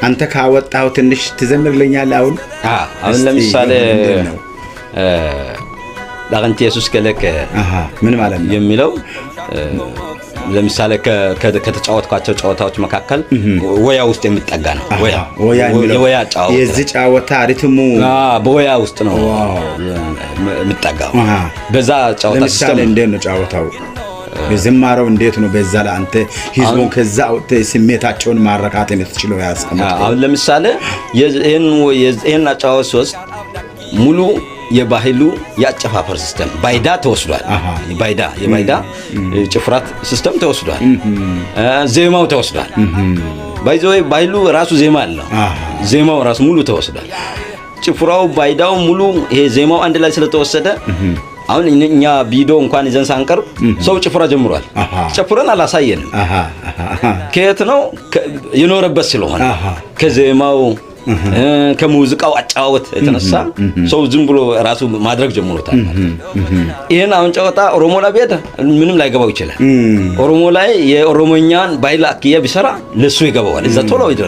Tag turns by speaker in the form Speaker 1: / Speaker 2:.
Speaker 1: አንተ ካወጣኸው ትንሽ ትዘምርልኛለህ አሁን?
Speaker 2: አሁን
Speaker 1: እስቲ
Speaker 2: ለምሳሌ
Speaker 1: ምንድን ነው?
Speaker 2: ዳቅንቲ የሱስ ከለከ
Speaker 1: ምን ማለት ነው?
Speaker 2: የሚለው ለምሳሌ ከተጫወትኳቸው ጨዋታዎች መካከል ወያ ውስጥ የሚጠጋ ነው። ወያ
Speaker 1: ወያ የሚለው
Speaker 2: የወያ ጨዋታ
Speaker 1: የዚህ ጨዋታ rhythm ኡ
Speaker 2: በወያ ውስጥ ነው የሚጠጋው። በዛ ጨዋታ
Speaker 1: ለምሳሌ
Speaker 2: system
Speaker 1: እንዴት ነው ጨዋታው? ዝማሬው እንዴት ነው? በዛ ላይ አንተ ህዝቡን ከዛ አውጥተህ ስሜታቸውን ማረካት የምትችለው ያስቀመጥከው?
Speaker 2: አሁን ለምሳሌ ይሄን አጨዋወት ሲወስድ ሙሉ የባህሉ የአጨፋፈር system ባይዳ ተወስዷል። ባይዳ የባይዳ ጭፍራት system ተወስዷል። ዜማው ተወስዷል። By the way ባህሉ ራሱ ዜማ አለው። ዜማው ራሱ ሙሉ ተወስዷል። ጭፍራው ባይዳው ሙሉ ይሄ ዜማው አንድ ላይ ስለተወሰደ አሁን እኛ ቪዲዮ እንኳን ይዘን ሳንቀርብ ሰው ጭፍራ ጀምሯል። ጨፍረን አላሳየንም። ከየት ነው የኖረበት ስለሆነ ከዜማው ከሙዚቃው አጨዋወት የተነሳ ሰው ዝም ብሎ ራሱ ማድረግ ጀምሮታል ማለት ነው። ይህን አሁን ጨዋታ ኦሮሞ ላይ ቢሄድ ምንም ላይገባው ይችላል። ኦሮሞ ላይ የኦሮሞኛን ባህል አክያ ቢሰራ ለሱ ይገባዋል። እዛ ቶሎ ይደርሳል።